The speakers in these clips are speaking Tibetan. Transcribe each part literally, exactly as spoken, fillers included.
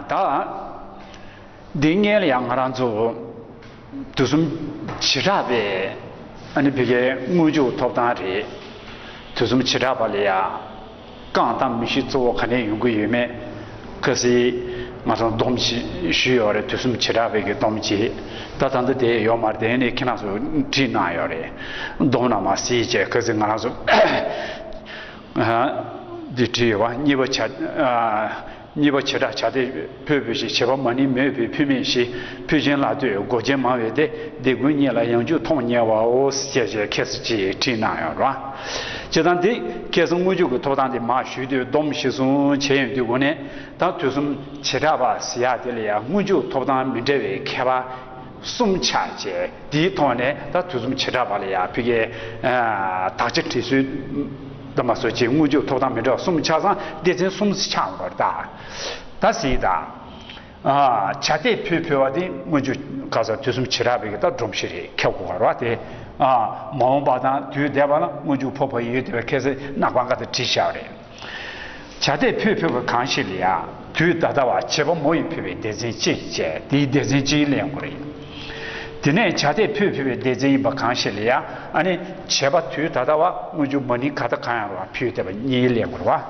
ད་འདི་སྔོན་ལ་ཡང་ང་རང་ཚོ་དུས་གསུམ་བྱེ་བྲག་པའི་ཨ་ནི་བི་ཀའི་དངོས་འབྱུང་ཐོབ་ཐང་རེད། དུས་གསུམ་བྱེ་བྲག་པ་ལ་ཡང་རྐང་དང་མི་ཤི་གཙོ་བོ་ག་ནས་ཡོང་གི་ཡོད་མེད། ཁ་སི་ང་ཚོ་སྡོམ་ཞིག་ཞུས་ཡོད་རེད། དུས་གསུམ་བྱེ་བྲག་པའི་གི་སྡོམ་ཅིག་ད་ད་ལྟ་དེ་ཡོད་མ་རེད། དེ་ནས་ཁྱེད་རང་ཚོ་བྲིས་གནང་ཡོད་རེད། སྡོམ་རྣམས་སི་བྱས་ཁ་སི་ང་རང་ཚོ་འདི་བྲིས་ཡོད་པ། གཉིས་པ་བྱ། གཉིས་པ་བྱེ་བྲག་བྱ་དེ་འཕོས་འཕོས་ཤིང་། བྱེད་པ་མ་ནིང་མོས་པས་འཕོས་མིན་ཞི། འཕོས་ཆེན་ལ་ལྟོས་མགོ་ཅན་མང་བས་ཏེ། སྡིག་ཀུན་རྙེད་ལ་ཡང་འཇུག་མཐོང་ཉེ་བའོ། ཞེས་ཞེས་ཁ་སི་ཅིག་བྲིས་གནང་ཡོད་རེད། བྱས་ཙང་འདི་ཁ་སི་དངོས་འབྱུང་གི་ཐོབ་ཐང་དེ་མར་ཞུས་དུས་སྡོམ་ཞིག་གསུངས་བྱས་ཡོང་དུས་སྒོ་ནས། ད་དུས་གསུམ་བྱེ་བྲག་པ་ཟེར་ཡག་དེ་ལ་ཡང་དངོས་འབྱུང་ཐོབ་ཐང་མི་འདྲ་བའི་ཁྱད་པར་གསུམ་ཆགས་བྱས། དེའི་ཐོག་ནས་ད་དུས་གསུམ་བྱེ་བྲག་པ་ལ་ཡང་ཕ་གིའི་དག་ཆ་འབྲི་སྲོལ་དུ་མ་སོགས་ཀྱི་དངོས་འབྱུང་ཐོབ་ཐང་མི་འདྲ་བ་གསུམ་ཆགས་ཙང་སྡེ་ཚན་གསུམ་ཆགས་འགྲོ་རེད་ད། ད་ཟིན་ད། བྱ་དེ་འཕོས་འཕོས་པ་དེ་དངོས་འབྱུང་ག་ས་དུས་གསུམ་བྱེ་བྲག་པའི་གི་ད་སྒྲོམ་གཞི་རེད། ཁྱབ་དགོས་པ་རེད་དེ། མ་འོངས་པ་དང་དུས་འདས་པ་ལ་དངོས་འབྱུང་འཕོ་བ་ཡོད་དེ་བས་ཁ་སི་ནག་པང་ཀ་དེ་བྲིས་བཞག་རེད། བྱ་དེ་འཕོས་འཕོས་པ་གང་ཞིག་ལ་ཡང་དུས་ད་ལྟ་བ་བྱེད་པ་མོ་ཡིས་འཕོས་པའི་སྡེ་ཚན་གཅིག་བྱས། དེའི་སྡེ་ཚན་གཅིག་ལེན་དགོས་རེད། དེ་ནས་བྱ་དེ་འཕོས་འཕོས་པའི་སྡེ་ཚན་ཡིན་པ་གང་ཞིག་ལ་ཡང་ཨ་ནི་བྱེད་པ་དུས་ད་ལྟ་བ་དངོས་འབྱུང་མ་ནིང་ག་ད་གང་ཡང་རུང་བ་འཕོས་བསྡད་པ་གཉིས་ལེན་དགོས་རེད་བ།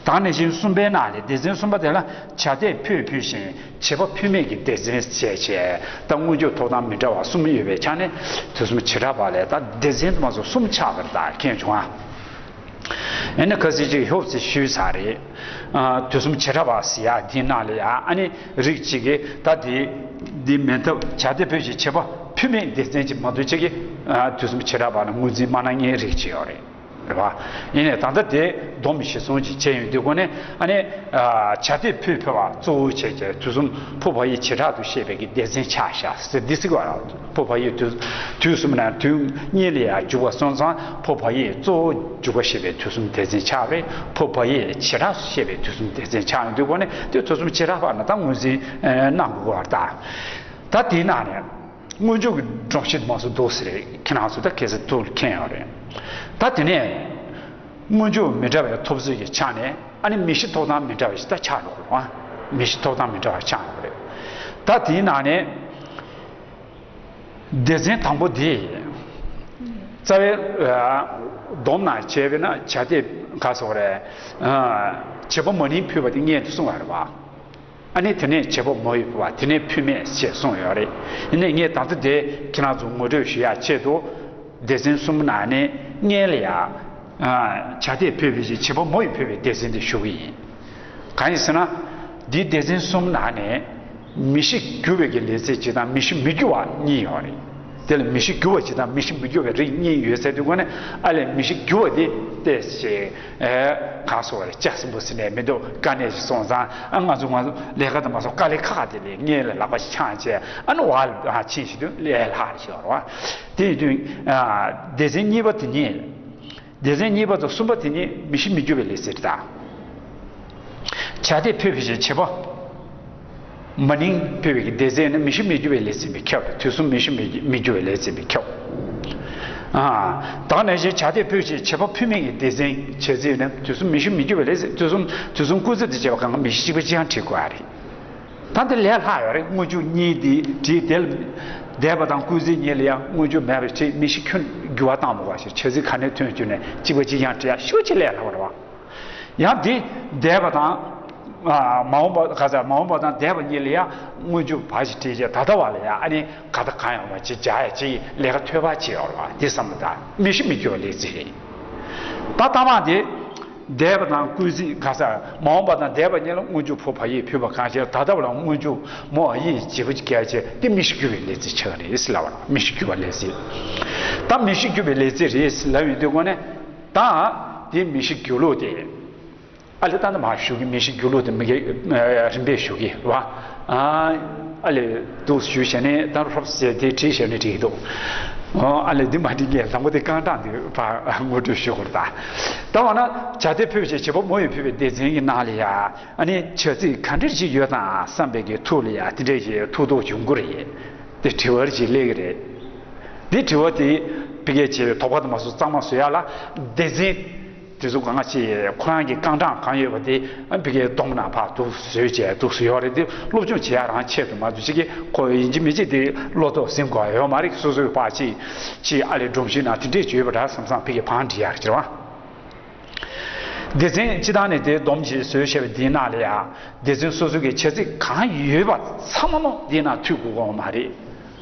ད་ནང་བཞིན་གསུམ་པའི་ནང་ལས་སྡེ་ཚན་གསུམ་པ་དེ་ལ་བྱ་དེ་འཕོས་འཕོས་ཤིང་བྱེད་པ་འཕོས་མིན་གྱི་སྡེ་ཚན་བྱས་བྱས། ད་དངོས་འབྱུང་ཐོབ་ཐང་མི་འདྲ་བ་གསུམ་ཡོད་པའི་ཆ་ནས་དུས་གསུམ་བྱེ་བྲག་པ་ལས་ད་སྡེ་ཚན་དུ་མ་སོགས་གསུམ་ཆགས་པར་ད་མཁྱེན་བྱུང་ཨ། ཨེ་ནི་ཁ་སི་ཅིག་ཧོབ་སི་ཞུས་ཚར་རེད། དུས་གསུམ་བྱེ་བྲག་པ་ཟེར་ཡག་འདི་ནང་ལ་ཡང་ཨ་ནི་རིགས་གཅིག་གིས་ད་འདི་འདི་མེད་ཐབས་བྱ་དེ་འཕོས་ཤིང་བྱེད་པ་འཕོས་མིན་སྡེ་ཚན་གཅིག་མ་གཏོགས་གཅིག་གིས་དུས་གསུམ་བྱེ་བྲག་པ་ལ་ངོས་འཛིན་མ་གནང་མཁན་རིགས་གཅིག་ཡོད་རེད། རེད་བ། ཡིན་ནའི་ད་ལྟ་དེ་སྡོམ་གཞི་བཟུང་ཅིག་བྱས་ཡོང་དུས་སྒོ་ནས་ཨ་ནི། བྱ་དེ་འཕོས་འཕོས་པ་གཙོ་བོ་བྱས་བྱས་དུས་གསུམ་འཕོ་བ་ཡི་བྱེ་བྲག་ཏུ་བཤད་པའི་གི་སྡེ་ཚན་ཆགས་བཞག་ཟེར་འདི་ཟེར་བ་ལ། འཕོ་བ་ཡི་དུས་དུས་གསུམ་ན་དུས་གཉིས་ལ་ཡང་འཇུག་པ་སོང་ཙང་འཕོ་བ་ཡི་གཙོ་བོ་འཇུག་པ་བཤད་པའི་དུས་གསུམ་སྡེ་ཚན་ཆགས་པས། འཕོ་བ་ཡི་བྱེ་བྲག་བཤད་པའི་དུས་གསུམ་སྡེ་ཚན་ཆགས་ཡོང་དུས་སྒོ་ནས་དེ་དུས་གསུམ་བྱེ་བྲག་པ་ན་ད་ངོས་འཛིན་གནང་དགོས་པ་ད། ད་དེའི་ནང་ནས། དངོས་འབྱུང་གི་སྒྲོམ་གཞི་མང་སུ་འདུག་ཟེར་རེད། ཁྱེད་རང་ཚོ་ད་གལ་སྲིད་ཐུགས་ལ་མཁྱེན་ཡོད་རེད། ད་དེ་ནས་དངོས་འབྱུང་མི་འདྲ་བའི་ཐོབ་ཚུལ་གྱི་ཆ་ནས་ཨ་ནི་མི་ཤི་ཐོབ་ཐང་མི་འདྲ་བ་ཞིག་ད་ཆགས་འགྲོ་གི་རེད་བ། མི་ཤི་ཐོབ་ཐང་མི་འདྲ་བ་ཆགས་འགྲོ་གི་རེད། ད་དེའི་ནང་ནས་སྡེ་ཚན་དང་པོ་དེ་རྩ་བའི་སྡོམ་ནང་བྱས་པས་ན་བྱ་དེ་ག་སོགས་རེད། བྱེད་པ་མ་ནིང་འཕོས་པ་དེ་སྔོན་དུ་གསུངས་པ་རེད་བ། ཨ་ནི་དེ་ནས་བྱེད་པ་མ་ཡིན་པ་དེ་ནས་འཕོས་མེད་ཅེས་གསུངས་ཡོད་རེད། ཡིན་ནའི་ངས་ད་ལྟ་དེ་ཁྱེད་རང་ཚོ་ངོ་སྤྲོད་ཞུ་ཡག་ཆེད་དུ་སྡེ་ཚན་གསུམ་ནང་ནས་སྔོན་ལ་ཡང་བྱ་དེ་འཕོས་པའི་ཕྱིར་བྱེད་པ་མ་ཡིས་འཕོས་པའི་སྡེ་ཚན་དེ་ཞུ་གི་ཡིན། གང་ཡིན་ཟེར་ན། འདིའི་སྡེ་ཚན་གསུམ་ནང་ནས་མི་ཤི་འགྱུར་བའི་གི་ལས་ཚིག་གཅིག་དང་མི་ཤི་མི་འགྱུར་བ་གཉིས་ཡོད་རེད། དེ་ལ་མི་ཤི་འགྱུར་བ་གཅིག་དང་མི་ཤི་མི་འགྱུར་བའི་རིགས་གཉིས་ཡོད་ཚད་དུས་སྒོ་ནས་ཨ་ལས་མི་ཤི་འགྱུར་བ་དེ་ཏོག་ཙམ་གང་སོགས་རེད། ལྕགས་སྲིན་པོ་ཟེར་ནས་མི་འདུག་དཀའ་གནད་ཅིག་སོང་ཙང་ཨ་ང་ཚོ་ང་ཚོ་ལས་ཀ་དང་མ་སོགས་དཀའ་ལས་ཁག་དེ་ལས་ངས་ལ་ལག་པ་ཞིག་འཆང་བྱས་ཨ་ནི་བ་ལ་ཕྱིན་ཞིག་ཏུ་ལས་ལྷག་ཞིག་ཡོད་རེད་བ། དེ་ཡིན་དུས་སྡེ་ཚན་གཉིས་པ་དེ་ཉིད། སྡེ་ཚན་གཉིས་པ་དང་གསུམ་པ་དེ་ཉིད་མི་ཤི་མི་འགྱུར་བའི་ལས་ཚིག་རེད་ད། བྱ་དེ་འཕོས་པའི་ཕྱིར་བྱེད་པ། མ་ནིང་འཕོས་པའི་སྡེ་ཚན་ནི་མི་ཤི་མི་འགྱུར་བའི་ལས་ཚིག་པས་ཁྱབ་རེད། དུས་གསུམ་མི་ཤི་མི་མི་འགྱུར་བའི་ལས་ཚིག་པས་ཁྱབ། ཨ། ད་ག་ནང་བཞིན་བྱ་དེ་འཕོས་ཤིང་བྱེད་པ་འཕོས་མིན་གྱི་སྡེ་ཚན་བྱེད་ཚིག་ནི་དུས་གསུམ་མི་ཤི་མི་འགྱུར་བའི་ལས་ཚིག་དུས་གསུམ་དུས་གསུམ་སྐུལ་ཚིག་ཏུ་བྱས་པ་གང་ག་མི་ཤི་གཅིག་པ་གཅིག་རྐྱང་བྲིས་དགོས་པ་རེད། ད་འདི་ལས་སླ་ཡོད་རེད། དངོས་འབྱུང་གཉིས་འདི་བྲིས་དེ་ལ་འདས་པ་དང་སྐུལ་ཚིག་གཉིས་ལ་ཡང་དངོས་འབྱུང་མེད་པ་བྲིས་མི་ཤི་ཁྱོན་འགྱུར་བ་བཏང་མི་དགོས་པ་ཞིག་བྱ་ཚིག་ག་ནས་ཐོན་བཅུག་ནས་གཅིག་པ་གཅིག་རྐྱང་བྲིས་ཡ་ཤུགས་ཆེ་ལས་སླ་བ་རེད་བ། ཡང་འདི་འདས་པ་དང་། མ་འོངས་པ་ག་ས་མ་འོངས་པ་དང་འདས་པ་གཉིས་ལ་ཡང་དངོས་འབྱུང་བ་ཞིག་བྲིས་རྗེས་ད་ལྟ་བ་ལ་ཡང་ཨ་ནི་ག་ད་གང་ཡོང་བ་ཅིག་བྱ་ཡ་ཅིག་ལས་ཀ་ཐོལ་པ་ཅིག་ཡོང་བ་འདི་བསམ་བློ་ད་མི་ཤི་མི་འགྱུར་བ་ལས་ཚིག་རེད། ད་ལྟ་མ་དེ། འདས་པ་དང་སྐུལ་ཚིག་ག་ས་མ་འོངས་པ་དང་འདས་པ་གཉིས་ལ་དངོས་འབྱུང་འཕོ་བ་ཡིས་འཕོས་པ་གང་ཞིག་ད་ལྟ་བ་ལ་དངོས་འབྱུང་མོ་ཨ་ཡིས་བྱེད་པ་ཅིག་གལ་ཆེ་དེ་མི་ཤི་འགྱུར་བའི་ལས་ཚིག་ཆགས་རེད་ཟེར་ལབ་པ་མི་ཤི་འགྱུར་བ་ལས་ཚིག་ད་མི་ཤི་འགྱུར་བའི་ལས་ཚིག་རེད་ཟེར་ལབ་ཡོང་དུས་སྒོ་ནས་ད་དེ་མི་ཤི་འགྱུར་ལུགས་དེ། ཨ་ལས་ད་ནི་མ་ཞུ་གི་མི་ཤི་རྒྱུ་ལུགས་དེ་མི་གི་རིམ་པས་ཞུ་གི་རེད་བ། ཨ་ལས་འདུག་ཞུ་བྱས་ནས་ད་རོབ་ཟེར་དེ་བྲིས་བྱས་ནས་བྲིས་འདུག་ཨ་ལས་འདི་མ་བྲིས་ངས་དང་པོ་དེ་རྐང་གྲངས་དེ་ཕར་ངོ་སྤྲོད་ཞུ་དགོས་རེད་ད། ད་འོ་ན་བྱ་དེ་འཕོས་ཞེས་བྱེད་པ་མོ་ཡིས་འཕོས་པའི་སྡེ་ཚན་གྱི་ནང་ལ་ཡ་ཨ་ནི་བྱ་ཚིག་ག་འདྲ་ཞིག་ཡོད་དམ་བསམ་པའི་གི་ཐུགས་ལ་ཡ་དེ་འདྲ་ཞིག་ཐུགས་དོགས་བྱུང་གི་རེད། དེ་དྲི་བ་ཞིག་སླེབས་ཀྱི་རེད། འདི་དྲི་བ་དེ་ཕ་གིའི་བྱས་པའི་དོགས་པ་དུ་མ་སོང་གཙང་མ་བཟོ་ཡ་ལ་སྡེ་ཚན། དེ་ཚོ་གང་ཅི་ཁོ་རང་གི་རྐང་གྲངས་གང་ཡོད་པ་དེ་ཨ་ཕ་གིའི་སྡོམ་ནང་ཕར་འདུག་བཟོས་བྱས་འདུག་བཟོས་ཡོད་རེད། དེ་སློབ་སྦྱོང་བྱེད་ཡ་རང་ཆེད་དུ་མ་གཏོགས་ཅིག་གིས་ཁོ་ཡིན་གཅིག་མིན་གཅིག་དེ་བློ་ཐོག་ཟིན་དགོས་ཡོད་མ་རེད། སོ་སོའི་ཕར་ཅིག་ཅིག་ཨ་ལས་སྒྲོམ་གཞི་ནང་དེ་འདྲས་བྱོས་པ་འདྲ་བསམ་བསམ་ཕ་གིའི་བང་བསྒྲིགས་ཡ་རེད་ཟེར་བ། སྡེ་ཚན་སྤྱི་བཏང་ནས་དེ་སྡོམ་གྱིས་བཟོས་བྱས་པ་འདིའི་ནང་ལ་ཡང་སྡེ་ཚན་སོ་སོ་གི་བྱ་ཚིག་གང་ཡོད་པ་ཚང་མ་འདིའི་ནང་མཐུད་དགོས་ཀྱི་ཡོད་མ་རེད།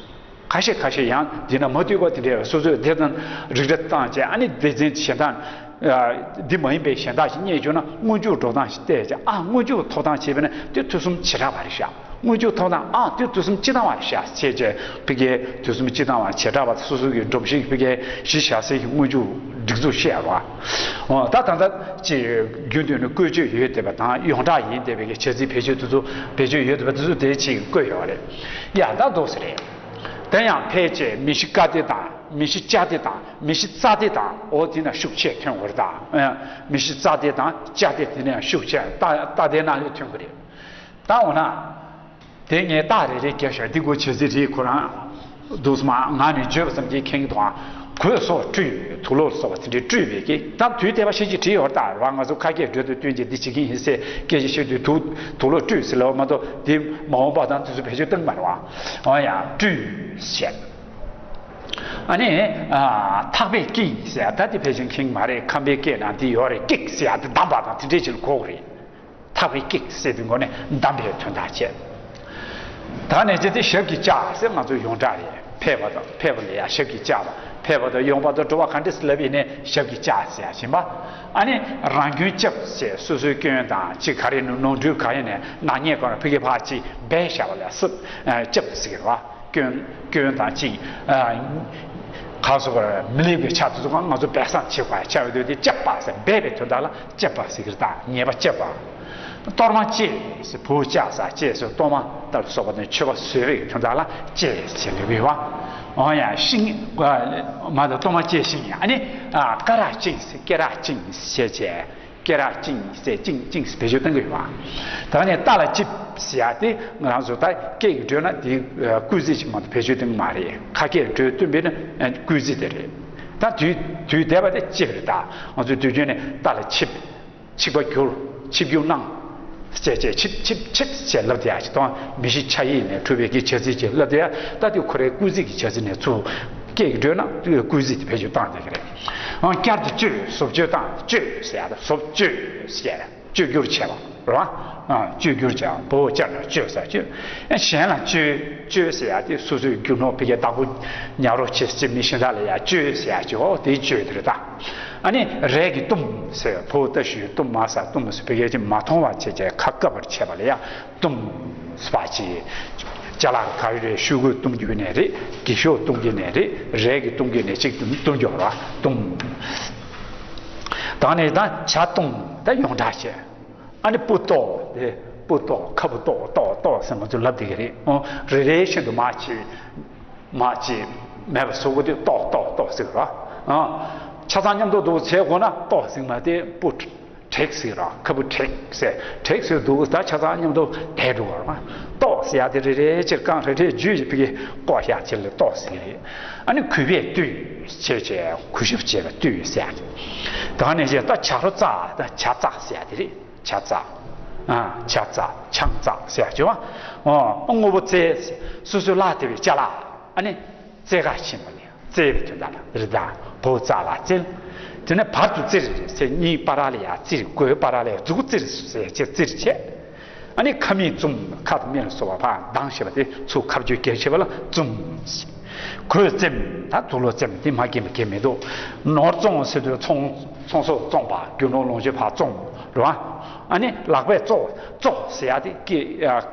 ཁ་ཤས་ཁ་ཤས་ཡང་འདི་ན་མ་ཐུག་པ་དེ་འདྲའི་སོ་སོས་དེ་དང་རིགས་ར་བཏང་བྱས། ཨ་ནི་སྡེ་ཚན་གཞན་དག་འདི་མ་ཡིན་པའི་གཞན་དག་ཞིག་རྙེད་བྱུང་ན་སྔོན་འཇུག་འགྲོ་སྟངས་ཤིག་བལྟས་བྱས། ཨ་སྔོན་འཇུག་ཐོབ་ཐང་བྱས་པ་ན་དེ་ཐོས་བསམ་བྱེ་བྲག་པ་རེད་ཤག་སྔོན་འཇུག་ཐོབ་ཐང་ཨ་དེ་ཐོས་བསམ་སྤྱི་བཏང་བ་རེད་ཤག་བྱས་བྱས། ཕ་གིའི་ཐོས་བསམ་སྤྱི་བཏང་བ་བྱེ་བྲག་པ་སོ་སོ་གི་སྒྲོམ་གཞི་ཕ་གིའི་གཞི་བཞག་སའི་སྔོན་འཇུག་སྒྲིག་འཛུགས་བཤད་རོགས། ད་ད་ལྟ་ཅི་རྒྱུན་དུ་ནི་བཀོལ་སྤྱོད་ཡོད་བསྡད་པ་དང་ཡོངས་གྲགས་ཡིན་བསྡད་པའི་གི་བྱ་ཚིག་བེད་སྤྱོད་དེ་ཚོ་བེད་སྤྱོད་ཡོད་བསྡད་པ་དེ་ཚོ་དེ་ཅིག་བཀོད་ཡོད་རེད། ཡ་ད་འདུག་སེ་རེད། དེ་ཡང་ཕལ་ཆེར་མི་ཤི་ཀ་སྡེ་དང་མི་ཤི་ཅ་སྡེ་དང་མི་ཤི་ཙ་སྡེ་དང་འོ་དེ་ན་ཤུགས་ཆེ་ཐོན་དགོས་རེད། ད་མི་ཤི་ཙ་སྡེ་དང་ཅ་སྡེ་དེ་ནས་ཤུགས་ཆེ་ཏ་སྡེ་ན་ལས་ཐོན་དགོས་རེད། ད་འོ་ན། དེ་ངས་རྟགས་རེ་རེ་བརྒྱབ་ཤག་འདི་གོ་བྱེད་རྩིས་རེད་ཁོ་རང་། འདུག་སེ་མ་ངག་ནས་བརྗོད་པ་ཙམ་གྱིས་མཁྱེན་གྱི་འདུག་ཨ། གོས་སོགས་བཀྲུས། དུག་ལོག་སོགས་པ་དེ་འདྲའི་བཀྲུས་པའི་གི་ད་དུས་དེ་བ་ཤེས་ཀྱི་བྲིས་ཡོད་ད་ར། ང་ཚོ་ཁ་སྐད་འགྲོས་དང་བསྟུན་གྱིས་འདི་བྱེད་ཀྱི་ཡིན་ཟེར་སྐད་ཆ་བཤད་དུས་དུག་དུག་ལོག་བཀྲུས་ཟེར་ལབ་མ་གཏོགས་དེ་མ་འོངས་པ་དང་དུས་ཚོད་བེད་སྤྱོད་གཏོང་གི་མ་རེད་བ། འོ་ཡ་བཀྲུས་ཟེར། ཨ་ནི། ཐག་པས་བཀྱིགས་ཟེར་ད་དེ་ཕལ་ཆེར་མཁྱེན་གྱི་མ་རེད། ཁམས་པའི་སྐད་ནང་དེ་ཡོད་རེད། བཀྱིགས་ཟེར་ཡ་དེ་བསྡམས་པ་དང་དེ་འདྲས་ཅིག་ལ་གོ་གི་རེད། ཐག་པས་བཀྱིགས་ཟེར་དུས་ངོ་ནས་བསྡམས་པའི་དོན་དག་བྱས། ད་ནས་ཅི་སྟེ་ཞབས་ཀྱིས་བཅགས་ཟེར་ང་ཚོ་ཡོངས་གྲགས་རེད། ཕལ་པ་དང་ཕལ་པ་ལ་ཡང་ཞབས་ཀྱིས་བཅགས་པ། ཕལ་པ་དང་ཡོང་བ་དང་འགྲོ་བ་ག་འདྲས་ལབ་ཡིན་ནའི་ཞབས་ཀྱིས་བཅགས་ཟེར་ཡ་བྱིན་པ། ཨ་ནི་རང་སྐྱོན་བཅབས་ཟེར་སོ་སོའི་སྐྱོན་དང་ཅི་ག་རེ་ནོར་འཁྲུལ་ག་ཡིན་ནའི་ནག་ཉེས་གང་རུང་ཕ་གི་ཕ་ཅིག་སྦས་བཞག་པ་ལ་སུབ་བཅབས་ཟེར་གི་རེད་བ། སྐྱོན་སྐྱོན་དང་གཅིག་གང་སོགས་པར་མི་ལེགས་པའི་ཆ་དེ་ཚོ་ང་ཚོ་སྦས་གསང་བྱེད་དགོས་ཆ་ཡོད་དུས་དེ་བཅབས་པ་ཟེར་སྦས་པའི་དོན་དག་ལ་བཅབས་པ་ཟེར་གི་རེད། ད་ཉེས་པ་བཅབས་པ། གཏོར་མ་བཅས་ཟེར་བུ་བཅགས་ས་བཅས་ཟེར་གཏོར་མ་ལྟ་བུ་སོགས་པ་ནི་མཆོད་པ་བཟོས་པའི་དོན་དག་ལ་བཅས་ཟེར་ལབ་ཡོད་པ། འོ་ཡ་ཤིང་མ་དང་གཏོར་མ་བཅས་ཤིང་ཡ་ཨ་ནི་སྐ་རགས་བཅིངས་ཟེར་སྐེ་རགས་བཅིངས་ཟེར་བྱས། སྐེ་རགས་བཅིངས་ཟེར་བཅིངས་བཅིངས་ཟེར་བེད་སྤྱོད་གཏོང་གི་ཡོད་པ། ད་ནས་རྟ་ལ་ལྕིབས་ཟེར་ཡ་དེ་ང་རང་ཚོ་ད་སྐད་ཀྱི་འགྲོས་ན་དེ་སྐུལ་ཚིག་ཅིག་མ་གཏོགས་བེད་སྤྱོད་གཏོང་གི་མ་རེད། ཁ་སྐད་འགྲོས་སྟོན་པས་ན་སྐུལ་ཚིག་དེ་རེད། ད་དུས་དུས་འདས་པ་དེ་ལྕིབས་རེད། ད་ང་ཚོ་དུས་རྒྱུན་ནས་རྟ་ལ་ཆིབས། ཆིབས་པ་བསྒྱུར། ཆིབས་བསྒྱུར་གནང་། ཅེས་ཅེས་ཆིབས་ཆིབས་ཆིབས་ཅེས་ལབ་བསྡད་ཡ་ཅིག་དང་མི་ཤི་ཆ་ཡིག་ནས་གྲུབ་པའི་གི་བྱ་ཚིག་ཅིག་ལབ་བསྡད་ཡ། ད་དེ་ཁོ་རའི་སྐུལ་ཚིག་གི་བྱ་ཚིག་ནས་ཚུར་སྐད་ཀྱི་འགྲོས་ན་དེ་སྐུལ་ཚིག་དེ་བེད་སྤྱོད་བཏང་བསྡད་ཀྱི་རེད། ཨང་བསྐྱར་དུ་བཅོས་བཟོ་བཅོས་བཏང་བཅོས་ཟེར་ཡ་ད་བཟོ་བཅོས་ཟེར་ཡ་བཅོས་བསྒྱུར་བྱས་པ་རེད་བ། ཨང་བཅོས་བསྒྱུར་བྱས་པ་བོ་བསྐྱར་དུ་བཅོས་ཟེར་བཅོས། གཞན་ལ་བཅོས་བཅོས་ཟེར་ཡ་དེ་སོ་སོའི་རྒྱུ་ནོར་ཕ་གིའི་བདག་པོ་ཉར་རོགས་བྱེད་ཅེས་མི་གཞན་དག་ལ་ཡ་བཅོས་ཟེར་ཡ་ཅིག་འོ་དེའི་བཅོས་དེ་རེད་ད། ཨ་ནི་རས་ཀྱིས་བཏུམས་ཟེར་བོ་ད་ཞུས་བཏུམས་མ་ཟ་བཏུམས་ཟེར་ཕ་གིའི་ཅིག་མ་མཐོང་བ་བྱས་བྱས་ཁ་བཀབ་པར་བྱས་པ་ལ་ཡ། བཏུམས་པ་ཅིག་ཅ་ལག་ག་རེ་རེད། ཤོག་གུ་བཏུམས་རྒྱུ་ནས་རེད། གྱི་ཤོག་བཏུམས་རྒྱུ་ནས་རེད། རས་ཀྱིས་བཏུམས་རྒྱུ་ནས་ཅིག་བཏུམས་རྒྱུ་ར་བཏུམས། ད་ནས་ད་ཇ་བཏུང་ད་ཡོངས་གྲགས་བྱས། ཨ་ནི་སྤུ་ཏོག་དེ་སྤུ་ཏོག་ཁ་སྤུ་ཏོག་ཏོག་ཏོག་ཟེར་ང་ཚོས་ལབ་བསྡད་ཀྱི་རེད། ཨོ་རེ་རེ་བཞིན་དུ་མ་ཅིག་མ་ཅིག་མེད་པ་བཟོ་དགོས་དུས་ཏོག་ཏོག་ཏོག་ཟེར་གི་ར། ཨ་ཆ་ཚང་མཉམ་དུ་འདུག་བྱས་དགོས་ན་ཏོག་ཟེར་མ་དེ་སྤུ། དྲེག་ཟེར་ར་ཁ་སྤུ་དྲེག་ཟེར་དྲེག་ཟེར་འདུག་ད་ཆ་ཚང་མཉམ་དུ་དེ་འགྲོ་བར་མ་ཏོག་ཟེར་ཡ་དེ་རེ་རེ་ཕྱིར་རྐང་རེ་རེ་རྒྱུད་ཀྱི་ཕ་གི་ཀོ་ཤ་ཕྱིར་ལ་ཏོག་ཟེར་རེད། ཨ་ནི་གུས་པས་བཏུད་བྱས་བྱས་གུས་ཞབས་བྱས་པ་བཏུད་ཟེར་ཡ་དེ། ད་ནས་བྱས་ད་ཇ་རོ་བཙགས་ད་ཇ་བཙགས་ཟེར་ཡ་དེ་རེད། ཇ་བཙགས། ཨ་ཇ་བཙགས་ཆང་བཙགས་ཟེར་ཡ་བྱས་པ། ཨོ་དངོས་པོ་བཙལ་སོ་སོའི་ལག་དེ་བའི་ཅ་ལག་ཨ་ནི། བཙལ་ག་ཕྱིན་པ་ལས་བཙལ་བའི་དོན་དག་ལ་རི་དྭགས་བོ་བཙགས་ལ་བཙལ། དེ་ནས་བར་དུ་བཙིར་ཟེར་གཉིས་བར་ལ་ཡ་བཙིར་གོས་བར་ལ་ཡ་མཛུ་གུ་བཙིར་ཟེར་བྱས་བཙིར་བྱས། ཨ་ནི་ཁ་མིག་བཙུམ་ཁ་དང་སྨད་ལ་སོགས་པ་ཕར་ལྡང་བྱས་པ་དེ་ཚུར་ཁ་བརྗོད་རྒྱག་བྱས་པ་ལ་བཙུམ། གོས་བཙེམ་ད་དུག་ལོག་བཙེམ་དེ་མ་གྱོན་པ་གྱོན་མི་འདུག་ནོར་བཙོང་ཟེར་དུས་ཚོང་ཚོང་ཟོག་བཙོང་པ་རྒྱུ་ནོར་ལོངས་སྤྱོད་ཕར་བཙོང་རེད་བ། ཨ་ནི་ལག་པས་བཙོག་བཙོག་ཟེར་ཡ་དེ་ཀྱི་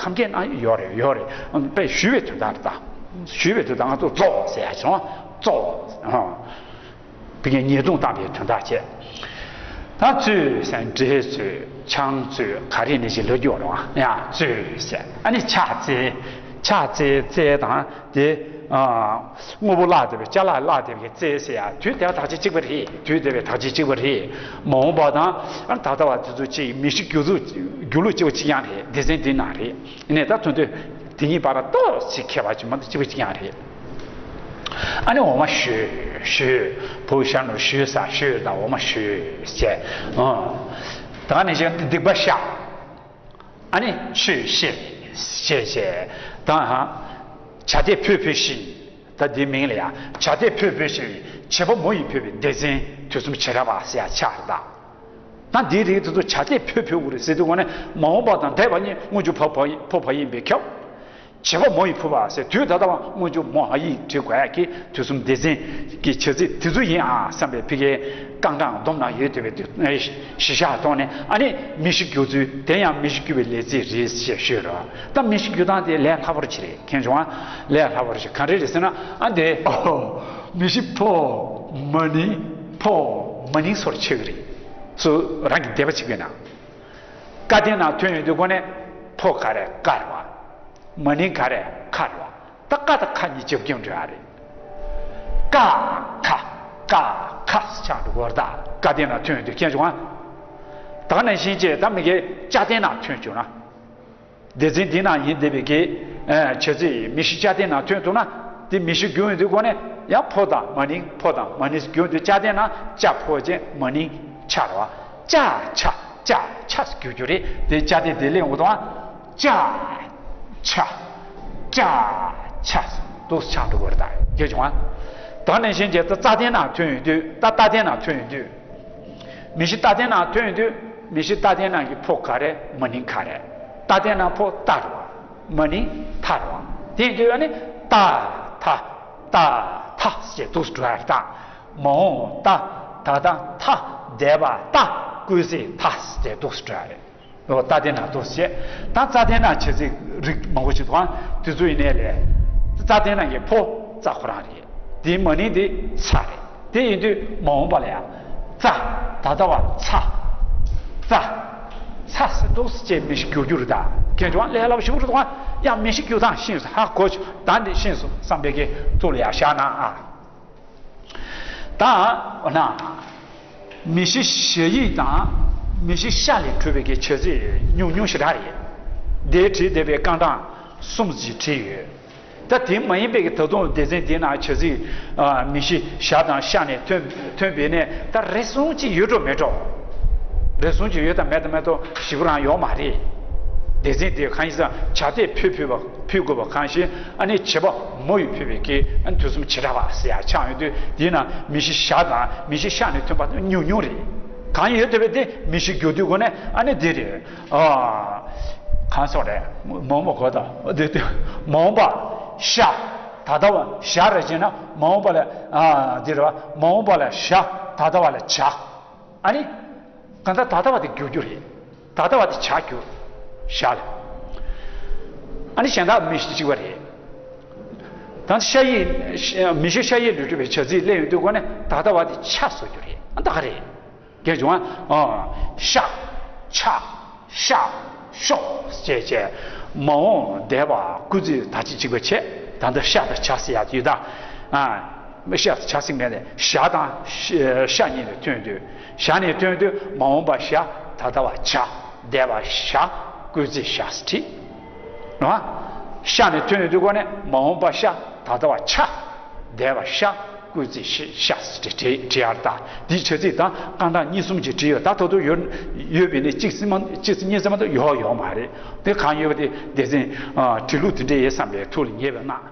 ཁམས་སྐད་ནང་ཡོད་རེད་ཡོད་རེད། དཔེ་ཞུས་པའི་དོན་དག་རེད་ད། ཞུས་པའི་དོན་དག་ང་ཚོ་བཙོག་ཟེར་ཡ་བྱུང་བཙོག་ཕ་གིའི་ཉེས་རྡུང་བཏང་བའི་དོན་དག་བྱས། ད་བཙོས་ཟེར་འབྲས་བཙོས་ཆང་བཙོས་ག་རེ་ནས་ཞིག་ལོ་རྒྱུ་རེད་བ་ཡང་བཙོས་ཟེར་ཨ་ནི་ཕྱག་བཙལ་ཕྱག་བཙལ་བཙལ་དང་དེ། དངོས་པོ་བརླག་བསྡད་པའི་ཅ་ལག་བརླག་བསྡད་པའི་རྩལ་ཟེར་ཡ་དུས་དེ་བ་ཐག་གཅིག་གཅིག་པ་རེད། དུས་དེ་བའི་ཐག་གཅིག་གཅིག་པ་རེད། མ་འོངས་པ་དང་ཨ་ད་ལྟ་བ་དེ་ཚོ་གཅིག་མི་ཤི་རྒྱུ་ཚོ་རྒྱུ་ལུགས་གཅིག་པ་གཅིག་ཡང་རེད། སྡེ་ཚན་འདི་ནང་རེད། ཡིན་ནའི་ད་ཐོན་དུས་དེ་གཉིས་བར་ཏོག་ཅིག་ཁྱད་པར་ཅིག་མ་གཏོགས་གཅིག་པ་གཅིག་ཡང་རེད། ཨ་ནི་འོ་མ་བཞོས། ཞུས། བུ་ཤ་ནོར་ཞུས་ས་ཞུས་དང་འོ་མ་ཞུས་བྱས། ཨང་། ད་ནི་བྱས་སྡིག་པ་བཤགས། ཨ་ནི་ཆོས་བཤད་བཤད་བྱས་དང་། བྱ་དེ་ཕུལ་ཕུལ་ཞིང་། ད་འདིའི་མིང་ལ་ཡང་བྱ་དེ་ཕུལ་ཕུལ་ཞིང་། བྱེད་པ་མོ་ཡིས་ཕུལ་བའི་སྡེ་ཚན་དུས་གསུམ་བྱེ་བྲག་པ་ཟེར་ཡ་ཆགས་རེད་ད། ད་འདིའི་རིགས་དེ་ཚོ་བྱ་དེ་ཕུལ་ཕུལ་དགོས་རེད་ཟེར་དུས་གོང་ནས་མ་འོངས་པ་དང་འདས་པ་གཉིས་སྔོན་འཇུག་ཕོ་བ་ཡིན་པས་ཁྱབ། བྱེད་པ་མོ་ཡིས་ཕུལ་བ་ཟེར་དུས་ད་ལྟ་བ་སྔོན་འཇུག་མོ་ཧ་ཡིག་བྲིས་དགོས་ཡ་གི་དུས་གསུམ་སྡེ་ཚན་གྱི་བྱ་ཚིག་དེ་ཚོ་ཡིན་ཨ་བསམ་པའི་ཕི་ཀའི་རྐང་གྲངས་བསྡོམས་ན་ཡོད་བསྡད་པའི་དུས་གཞི་བཞག་ཐོག་ནས། ཨ་ནི་མི་གཞི་འགྱུར་ཚུལ་དེ་ཡང་མི་གཞི་འགྱུར་བའི་ལས་ཚིག་རེད་ཞེས་ཤོད་རོགས། ད་མི་གཞི་འགྱུར་སྟངས་དེ་ལས་སླ་པོ་ཅིག་རེད། མཁྱེན་བྱུང་ཨ། ལས་སླ་པོ་ཅིག་ག་རེ་རེད་ཟེར་ན། ཨ་འདི་མི་གཞི་ཕོ་མ་ནིང་། ཕོ་མ་ནིང་སོར་ཆགས་ཀྱི་རེད། སུ་རང་གི་འདོད་པ་བྱེད་དགོས་ན། ཀ་དེ་ནང་ཐོན་ཡོང་དུས་གོང་ནས་ཕོ་ག་རེ་ཀ་རེད་བ། མ་ནིང་ག་རེ་ཁ་རེད་བ། ད་ཀ་དང་ཁ་གཉིས་རྒྱབ་ཀྱང་འགྲོ་ཡ་རེད། ཀ་ཁ་ཀ་ཁ་ཆགས་འགྲོ་གི་རེད་ད། ཀ་དེ་ནང་ཐོན་ཡོང་དུས། མཁྱེན་བྱུང་ཨ། ད་ག་ནང་བཞིན་བྱས་ད་མི་གའི་ཅ་དེ་ནང་ཐོན་བྱུང་ན། སྡེ་ཚན་འདི་ནང་ཡིན་བསྡད་པའི་གི་ཨ་བྱ་ཚིག་མི་གཞི་ཅ་དེ་ནང་ཐོན་ཐུབ་ན། དེ་མི་གཞི་འགྱུར་ཡོང་དུས་གོང་ནས་ཡང་ཕོ་དང་མ་ནིང་། ཕོ་དང་མ་ནིང་འགྱུར་དུས་ཅ་དེ་ནང་ཅ་ཕོ་ཅན་མ་ནིང་ཆ་རེད་བ། ཅ་ཆ་ཅ་ཆ་འགྱུར་རྒྱུ་རེད། དེ་ཅ་དེ་དེ་ལེན་འོ་དང་། ཅ་ཆ་ཅ་ཆ་འདུག་ཆགས་འགྲོ་གི་རེད་ད། མཁྱེན་བྱུང་ཨ། ད་ག་ནང་བཞིན་བྱས་ད་ཙ་དེ་ནང་ཐོན་ཡོང་དུས། ད་ཏ་དེ་ནང་ཐོན་ཡོང་དུས། མི་གཞི་ཏ་དེ་ནང་ཐོན་ཡོང་དུས། མི་གཞི་ཏ་དེ་ནང་གི་ཕོ་ག་རེ། མ་ནིང་ག་རེ། ཏ་དེ་ནང་ཕོ་ཏ་རེད་བ། མ་ནིང་ཐ་རེད་བ། དེ་ཡིན་དུས་ཨ་ནི་ཏ་ཐ་ཏ་ཐ་ཞེས་འདུག་འགྲོ་ཡ་རེད་ད། མ་འོངས་ཏ། ད་ལྟ་ཐ། འདས་པ་ཏ། སྐུལ་ཚིག་ཐ་ཞེས་འདུག་འགྲོ་ཡ་རེད། འོ་ཏ་དེ་ནང་འདུག་བྱས། ད་ཙ་དེ་ནང་བྱ་ཚིག་རིགས་མང་པོ་ཞིག་འདུག་ཨ། དེ་ཚོ་ཡིན་ནའི་ལས། ཙ་དེ་ནང་གི་ཕོ་ཙ་ཁོ་རང་རེད། དེའི་མ་ནིང་དེ་ཚ་རེད། དེ་ཡིན་དུས་མ་འོངས་པ་ལ་ཡང་། ཙ། ད་ལྟ་བ་ཚ། ཙ། ཚ་ཟེར་འདུག་ཅེས་མི་གཞི་འགྱུར་རྒྱུ་རེད་ད། མཁྱེན་བྱུང་ཨ། ལས་སླ་པོ་ཞེ་པོ་རེད་འདུག་ཨ། ཡང་མི་གཞི་འགྱུར་སྟངས་ཤེས་སོང་། ཧ་གོ་བྱུང་། ད་འདི་ཤེས་སོང་བསམ་པའི་གི་ཐུགས་ལ་ཡར་བཞག་གནང་ཨ། ད་འོ་ན། མི་གཞི་ཞ་ཡིག་དང་མི་གཞི་ཤ་ལས་གྲུབ་པའི་གི་བྱ་ཚིག་ཉུང་ཉུང་ཞེ་དྲག་རེད། འདིར་བྲིས་བསྡད་པའི་རྐང་གྲངས་གསུམ་ཅིག་བྲིས་ཡོད། ད་དེ་མ་ཡིན་པའི་གི་ད་དུང་སྡེ་ཚན་འདིའི་ནང་བྱ་ཚིག་ཨ། མི་གཞི་ཞ་དང་ཤ་ནས་ཐོན་ཐོན་པའི་ནས་ད་རེ་ཟུང་ཅིག་ཡོད་འགྲོ་མེད་འགྲོ། རེ་ཟུང་ཅིག་ཡོད་དང་མེད་དང་མེད་དོ་ཞེ་པོ་རང་ཡོད་མ་རེད། སྡེ་ཚན་དེ་གང་ཡིན་ཟེར་ན་བྱ་དེ་ཕུལ་ཕུལ་བ་ཕུལ་དགོས་པ་གང་ཞིག་ཨ་ནི་བྱེད་པ་མོ་ཡིས་ཕུལ་བའི་གི་ཨ་ནི་དུས་གསུམ་བྱེ་བྲག་པ་ཟེར་ཡ་ཆགས་ཡོང་དུས། དེའི་ནང་མི་གཞི་ཞ་དང་མི་གཞི་ཤ་ནས་ཐོན་པ་ཉུང་ཉུང་རེད། གང་ཡོད་བསྡད་པའི་དེ་མི་གཞི་འགྱུར་དུས་གོང་ནས་ཨ་ནི་འདི་རེད། ཨ། གང་སོགས་རེད། མ་འོངས་པ་གོ་དང་འདི་འདི་མ་འོངས་པ་ཤ། ད་ལྟ་བ་ཞ་རེད་བྱས་ན་མ་འོངས་པ་ལ་ཨ་འདི་རེད་བ། མ་འོངས་པ་ལ་ཞ། ད་ལྟ་བ་ལ་བྱ། ཨ་ནི། གང་ལྟར་ད་ལྟ་བ་དེ་འགྱུར་རྒྱུ་རེད། ད་ལྟ་བ་དེ་བྱ་འགྱུར། ཞ་ལ། ཨ་ནི་གཞན་དག་མི་གཞི་གཅིག་པ་རེད། ད་ཤ་ཡིག་མི་གཞི་ཤ་ཡིག་ལས་གྲུབ་པའི་བྱ་ཚིག་ལེན་ཡོང་དུས་གོང་ནས་ད་ལྟ་བ་དེ་ཆ་བཟོ་རྒྱུ་རེད། ཨ་ད་ག་རེད། རྒྱས་བྱུང་ཨ། ཤ། ཆ། ཤ། ཤོག་ཅེས་བྱས། མ་འོངས་འདས་པ་སྐུལ་ཚིག་ད་ཅི་གཅིག་པ་བྱས། ད་ལྟ་ཤ་དང་བྱ་ཟེར་ཡག་ཡོད་ད། ཨ། ཤ་དང་བྱ་ཟེར་མཁན་དེ་ཞ་དང་ཤ་གཉིས་ནས་ཐོན་དུས། ཞ་ནས་ཐོན་དུས་མ་འོངས་པ་ཞ། ད་ལྟ་བ་བྱ། འདས་པ་ཞ། སྐུལ་ཚིག་ཞ་ཟེར་བྲིས། རེད་བ། ཤ་ནས་ཐོན་ཡོང་དུས་གོང་ནས་མ་འོངས་པ་ཤ། ད་ལྟ་བ་བྱ། འདས་པ་ཤ། སྐུལ་ཚིག་ཤ་ཟེར་བྲིས་བྲིས་བྲིས་ཡ་རེད་ད། འདིའི་བྱ་ཚིག་དང་རྐང་གྲངས་གཉིས་གསུམ་ཅིག་བྲིས་ཡོད། ད་ད་དུང་ཡོད་ཡོད་པའི་ནི་གཅིག་ཙམ་མ་གཅིག་ཙམ་གཉིས་ཙམ་མ་གཏོགས་ཡོད་ཡོད་མ་རེད། དེ་གང་ཡོད་པ་དེ་སྡེ་ཚན་ཨ་བྲིས་ལུགས་དེ་འདྲ་ཡིན་བསམ་པའི་ཐུགས་ལ་ངེས་པ་གནང་།